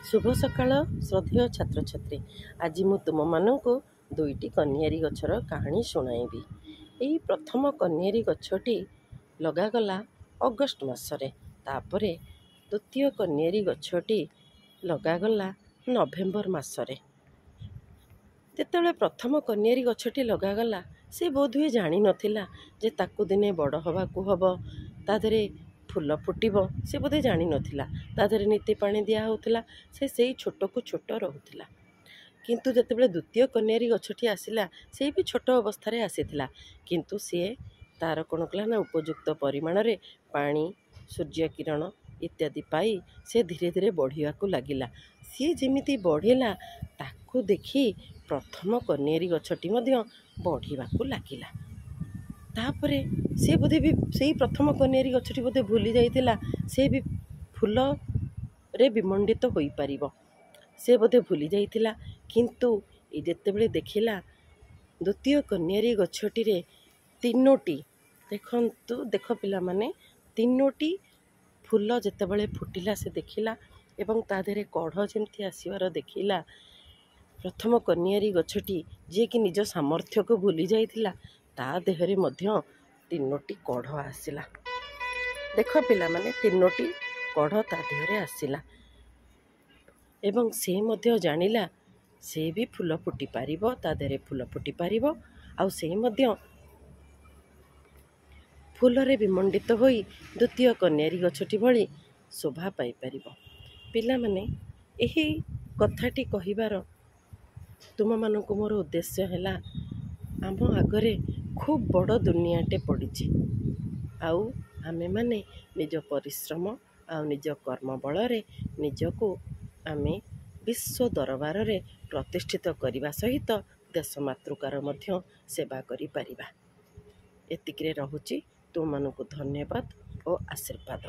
ଶୁଭ ସକାଳ ଶ୍ରଦ୍ଧେୟ ଛାତ୍ରଛାତ୍ରୀ। ଆଜି ମୁଁ ତୁମମାନଙ୍କୁ ଦୁଇଟି କନିଆରି ଗଛର କାହାଣୀ ଶୁଣାଇବି। ଏହି ପ୍ରଥମ କନିଆରି ଗଛଟି ଲଗାଗଲା ଅଗଷ୍ଟ ମାସରେ, ତାପରେ ଦ୍ୱିତୀୟ କନିଆରି ଗଛଟି ଲଗାଗଲା ନଭେମ୍ବର ମାସରେ। ଯେତେବେଳେ ପ୍ରଥମ କନିଆରି ଗଛଟି ଲଗାଗଲା, ସେ ବୋଧହୁଏ ଜାଣିନଥିଲା ଯେ ତାକୁ ଦିନେ ବଡ଼ ହେବାକୁ ହେବ, ତା ଦେହରେ ଫୁଲ ଫୁଟିବ। ସେ ବୋଧେ ଜାଣିନଥିଲା। ତା ଦେହରେ ନୀତି ପାଣି ଦିଆହେଉଥିଲା, ସେ ସେଇ ଛୋଟକୁ ଛୋଟ ରହୁଥିଲା। କିନ୍ତୁ ଯେତେବେଳେ ଦ୍ୱିତୀୟ କନିଆରି ଗଛଟି ଆସିଲା, ସେ ବି ଛୋଟ ଅବସ୍ଥାରେ ଆସିଥିଲା, କିନ୍ତୁ ସିଏ ତା'ର କ'ଣ କଲା ନା ଉପଯୁକ୍ତ ପରିମାଣରେ ପାଣି, ସୂର୍ଯ୍ୟ କିରଣ ଇତ୍ୟାଦି ପାଇ ସେ ଧୀରେ ଧୀରେ ବଢ଼ିବାକୁ ଲାଗିଲା। ସିଏ ଯେମିତି ବଢ଼ିଲା, ତାକୁ ଦେଖି ପ୍ରଥମ କନିଆରି ଗଛଟି ମଧ୍ୟ ବଢ଼ିବାକୁ ଲାଗିଲା। ତାପରେ ସେ ବୋଧେ ବି ସେଇ ପ୍ରଥମ କନିଆରି ଗଛଟି ବୋଧେ ଭୁଲି ଯାଇଥିଲା ସେ ବି ଫୁଲରେ ବିମଣ୍ଡିତ ହୋଇପାରିବ। ସେ ବୋଧେ ଭୁଲି ଯାଇଥିଲା, କିନ୍ତୁ ଏ ଯେତେବେଳେ ଦେଖିଲା ଦ୍ୱିତୀୟ କନିଆରି ଗଛଟିରେ ତିନୋଟି, ଦେଖନ୍ତୁ, ଦେଖ ପିଲାମାନେ, ତିନୋଟି ଫୁଲ ଯେତେବେଳେ ଫୁଟିଲା ସେ ଦେଖିଲା ଏବଂ ତା ଦେହରେ କଢ଼ ଯେମିତି ଆସିବାର ଦେଖିଲା, ପ୍ରଥମ କନିଆରି ଗଛଟି ଯିଏକି ନିଜ ସାମର୍ଥ୍ୟକୁ ଭୁଲି ଯାଇଥିଲା, ତା ଦେହରେ ମଧ୍ୟ ତିନୋଟି କଢ଼ ଆସିଲା। ଦେଖ ପିଲାମାନେ, ତିନୋଟି କଢ଼ ତା ଦେହରେ ଆସିଲା ଏବଂ ସେ ମଧ୍ୟ ଜାଣିଲା ସେ ବି ଫୁଲ ଫୁଟି ପାରିବ, ତା ଦେହରେ ଫୁଲ ଫୁଟି ପାରିବ, ଆଉ ସେ ମଧ୍ୟ ଫୁଲରେ ବିମଣ୍ଡିତ ହୋଇ ଦ୍ୱିତୀୟ କନିଆରି ଗଛଟି ଭଳି ଶୋଭା ପାଇପାରିବ। ପିଲାମାନେ, ଏହି କଥାଟି କହିବାର ତୁମମାନଙ୍କୁ ମୋର ଉଦ୍ଦେଶ୍ୟ ହେଲା, ଆମ ଆଗରେ ଖୁବ୍ ବଡ଼ ଦୁନିଆଟେ ପଡ଼ିଛି, ଆଉ ଆମେମାନେ ନିଜ ପରିଶ୍ରମ ଆଉ ନିଜ କର୍ମ ବଳରେ ନିଜକୁ ଆମେ ବିଶ୍ୱ ଦରବାରରେ ପ୍ରତିଷ୍ଠିତ କରିବା ସହିତ ଦେଶ ମାତୃକାର ମଧ୍ୟ ସେବା କରିପାରିବା। ଏତିକିରେ ରହୁଛି। ତୁମମାନଙ୍କୁ ଧନ୍ୟବାଦ ଓ ଆଶୀର୍ବାଦ।